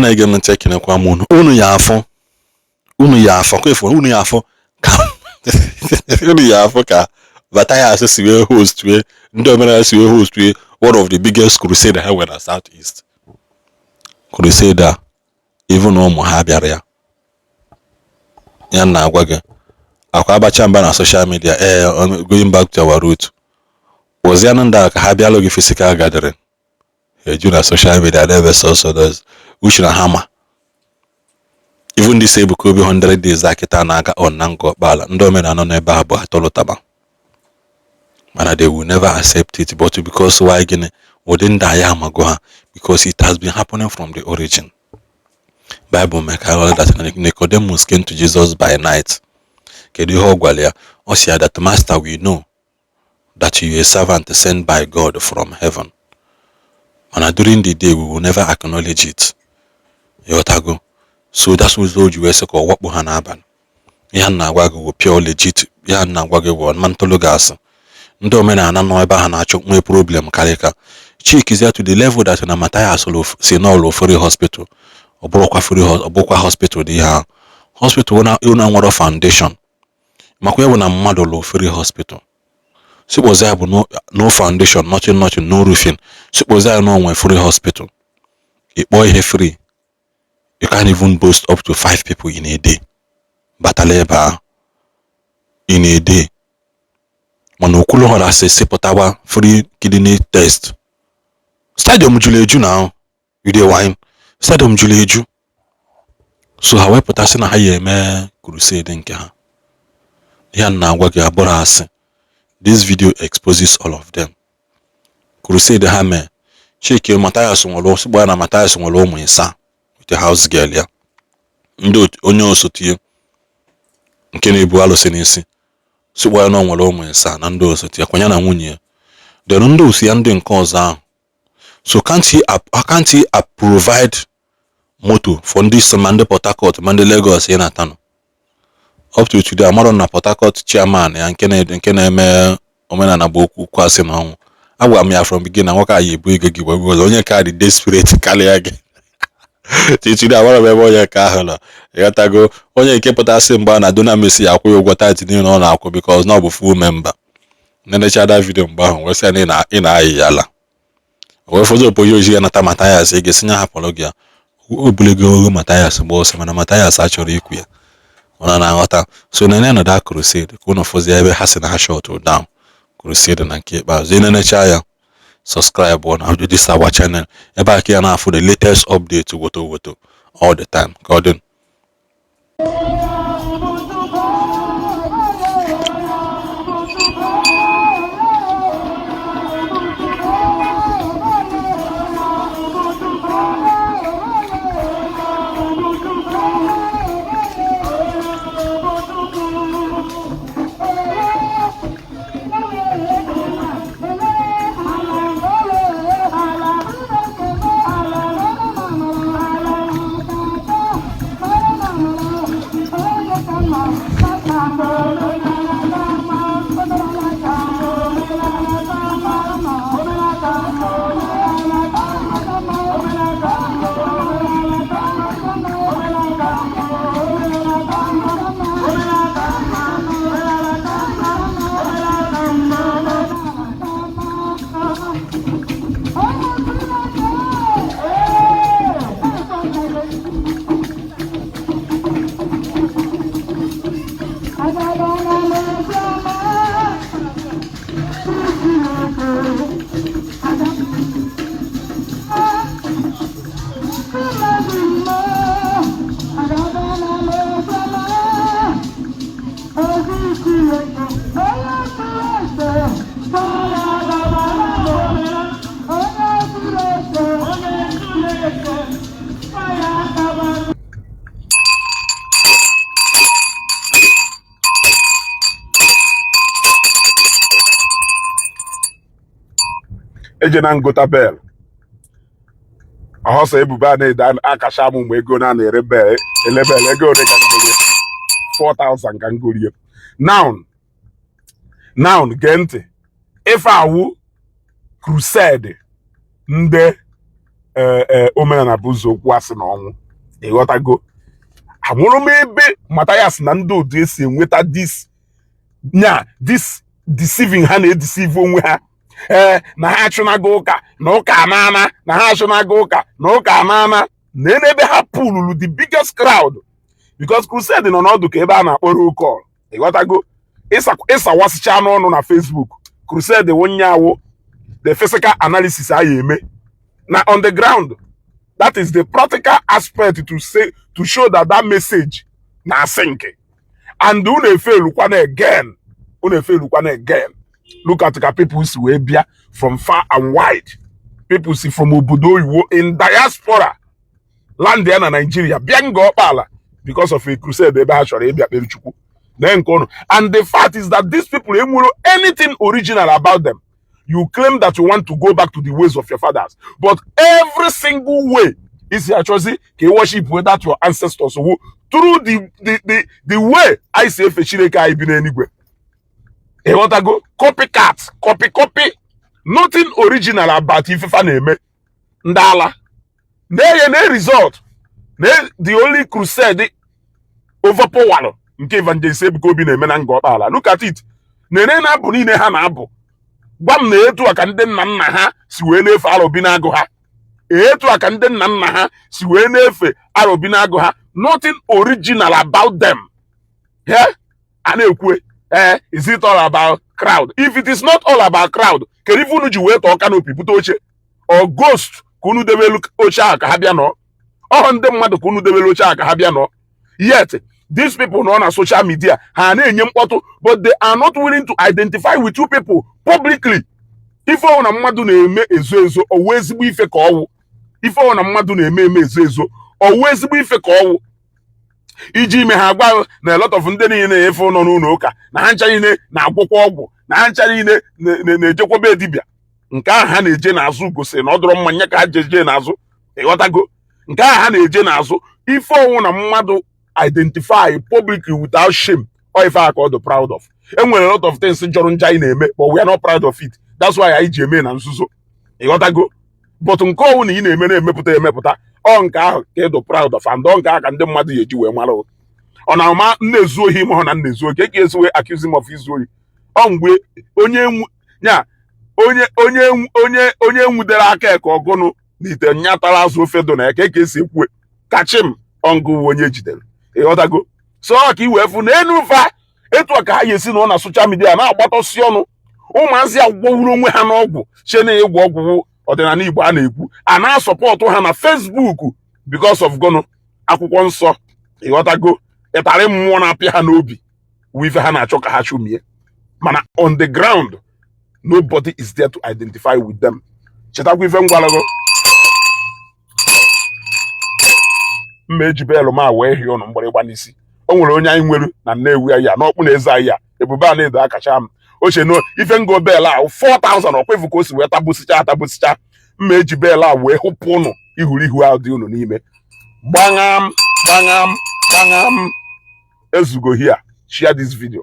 Na-ege m ntị, ekenekwa m unu. Unu ya afụ, unu ya afọ kwa efu, unu ya afụ ka unu ya afụ ka Mathias si wee host wee ndị omenala si wee host wee one of the biggest crusade ha nwere na South East. Crusade a, even ụmụ ha bịara ya. Ya na-agwa gị akwa abacha mba na social media, ee, going back to our root, kpọzianụ ndị a ka ha bịalụ gị physical gathering. Eju na social media na-ebe sọsọ those uche na ha ma. Even this Ebuka Obi 100 days a kịta na-aga on na Ngor Okpala, ndị omenala nọ n'ebe a bụ atọlụtaba, mana they will never accept it. But because why? Gịnị? Ụdị ndị anyị amago ha, because it has been happening from the origin. Bible mee ka aghọta that Nicodemus came to Jesus by night. Kedu ihe ọ gwara ya? Ọ sị ya that, "Master, we know that you are a servant sent by God from heaven," mana during the day we will never acknowledge it. Ịghọtago? So that's ụzọ o ji wee sị ka ọ wakpo ha n'abalị. Ihe a na-agwa gị bụ pure legit. Ihe a na-agwa gị bụ mantụlụ gasị. Ndị omenala nọ ebe ahụ na-achọ nwee problem karịa ka chikizie to the level that na Mathias si n'ụlọ free hospital. Ọ bụrụkwa free, ọ bụkwa hospital dị ihe ahụ, hospital na nwere foundation, makwa ya bụ na mmadụ lụ free hospital, sikpọzi ya bụ no foundation, nothing, nothing, no roofing. Sikpọzi ya na onwe free hospital, ịkpọ ihe free, you can't even boast up to five people in a day batala ebe ahụ in a day. Mana Okwuluọra asị sịpụtawa free kidney test, stadium juru eju. Na ahụ you dey whine, stadium juru eju. So ha wepụtasị na ha ya eme crusade nke ha. Ihe na-agwa gị abụrụ asị. This video exposes all of them. Crusade ha mee, Chike Mathias nwere osugbo ya na Mathias nwere ụmụ ịsaa with house girl ya, ndị onye osote nke na-ebu alụsị n'isi, sịkwa ya na ọ nwere ụmụ ịsaa na ndị osote ya, kwanye na nwunye ya, then ndị otu ya ndị nke ọzọ ahụ. So can't he provide moto for ndị si ma ndị Port Harcourt ma ndị Lagos ị na-atanụ? Up to today, amarọ na Port Harcourt chairman ya nke na-eme omenala bụ okwu kwasị na ọnwụ. Agwara m ya from beginning na nwoke a ya ebu ego gị gbe onye ka dị desperate karịa gị. Till today, amarọ m ebe onye nke ahụ nọ. Ịghọtago? Onye nke pụtasị mgbe a na Dunamis ya akwụ ya ụgwọ tithe niile ọ na-akwụ, because na ọ bụ full member. Nenecha that video mgbe ahụ, wee sị ya na ị na-ayị ya ala wee fọdụ oponye oji ya nata Mathias. Ị ga-esi nye hapụrụ gị ya o bulego ogo Mathias gba ọsọ, mana Mathias achọrọ ikwu ya. Ọ na-aghọta. So nene na that crusade ka unu fụzie ebe ha si na ha shut down crusade na nke ikpeazụ. Enenecha ya, subscribe na this our channel ebe a ka ya na-afụ the latest update woto woto all the time. Ka ọ dị. Eje na ngota bell ọhọsọ ebubo a na-ede akacha m mgbe ego na na-ere bell ele bell ego ole ka ngorie? 4000 ka ngorie. Now now, gee ntị. Ife awụ crusade ndị Omenala bụ ụzọ okwu asị na ọnwụ. Ịghọtago? Amụrụ m ebe Mathias na ndị otu esi enweta this nya this deceiving ha na-edeceive onwe ha, ee, na ha achụnago ụka na ụka anana, na ha achụnago ụka na ụka anana, na ebe ha pululu the biggest crowd, because crusade nọ n'ọdụ ka ebe a na-akpọ roll call. Ịghọtago? Ịsawasịcha n'ọnụ na Facebook, crusade wụnyawo the physical analysis a ya eme na on the ground. That is the practical aspect to say, to show that that message na sink. And unu efelukwana again, unu efelukwana again. Look at ka people si wee bịa from far and wide. People si from obodo oyibo, in diaspora land ya na Nigeria, bịa Nga Ọkpala because of a crusade ebe ha chọrọ ịbịa kpere Chukwu na nke unu. And the fact is that these people enwero anything original about them. You claim that you want to go back to the ways of your fathers, but every single way isi achọzi ka ị worship that your ancestors who through the way anyị si efe Chineke anyị bi n'eluigwe. Ịghọtago? Copycat, copy, copy, nothing original about ifefa na-eme. Ndị ala na-enye na result na the only crusade overpower nke Evangelist Ebuka Obi na-eme na Nga Ọkpala. Look at it. Na-ere na abụ niile ha na-abụ, gwa m na etu a ka ndị nna nna ha si wee na-efe arọbi na-agụ ha, etu a ka ndị nna nna ha si wee na-efe arọbi na-agụ ha. Nothing original about them. Yeah? A na-ekwu, eh, is it all about crowd? If it is not all about crowd, kedu ife unu ji wee tọọ canopy, bute oche or ghost ka unu debelu oche ahụ ka ha bịa nọ? Ọhụ ndị mmadụ ka unu debelu oche ahụ ka ha bịa nọ. Yet these people nọ na social media, ha na-enye mkpọtụ, but they are not willing to identify with you people publicly. Ife ọwụ na mmadụ na-eme ezo ezo, ọwụ ezigbo ife ka ọwụ. Ife ọwụ na mmadụ na-eme eme ezo ezo, ọwụ ezigbo ife ka ọwụ. Iji ime ha gwa na a lot of ndị niile na-efe nọ n'ụlọ ụka na ha ncha niile na-agwụkwa ọgwụ, na ha ncha niile na-ejekwaba dibịa. Nke ahụ ha na-eje n'azụ gosiri na ọ dọrọ mmanya ka ha jeje n'azụ. Ịghọtago? Nke ahụ ha na-eje n'azụ, ife ọnwụ na mmadụ identify publicly without shame, ọ ife a ka ọ dị proud of. Enwere a lot of things jọrọ njọ anyị na-eme, but we are not proud of it. That's why anyị ji eme na nzuzo. Ịghọtago? But nke ọnwụ na ị na-eme na-emepụta emepụta, ọ nke ahụ ka ị dị proud of, and ọ nke ahụ ka ndị mmadụ ga-eji wee mara. Ọ na-ama nna-ezu ohi, ma ọ na nna-ezu ohi ka esi wee accuse him of izu ohi. Ọ mgbe onye nya onye nwudere aka ka ọgụnụ na ite nyatara azụ ofe do na ya ka esi ekwu kachim ọngụ onye ejidere. Ịghọtago? So ọ ka i wee fụ na enu fa etu a ka ha ga-esi nọ na social media na-agbatọsi ọnụ. Ụmụazị agwọwuru onwe ha n'ọgwụ, che na ịgwọ ọgwụ ọdịnala Igbo a na-ekwu, a na-asupport ha na Facebook because of gụnụ? Akwụkwọ nsọ. Ịghọtago? Ịtarị mmụọ na-apịa ha n'obi wụ ife ha na-achọ ka ha chụmie, mana on the ground nobody is there to identify with them. Chetakwa ife ngwalago mma eji bell ma wee hie ụnụ mgbịrịgba n'isi. O nwere onye anyị nwere na Nnewi anyị a n'ọkpụ na eze anyị a ebube a na-edo akacha m oche no ife ngo bell a 4000 ọkwa ifu ka o si wee tabụsịcha atabụsịcha. Mma eji bell a wee hụpụ ụnụ ihuru ihu ahụ dị ụnụ n'ime. Gbangam, gbangam, gbangam. Ezugo here. Share this video.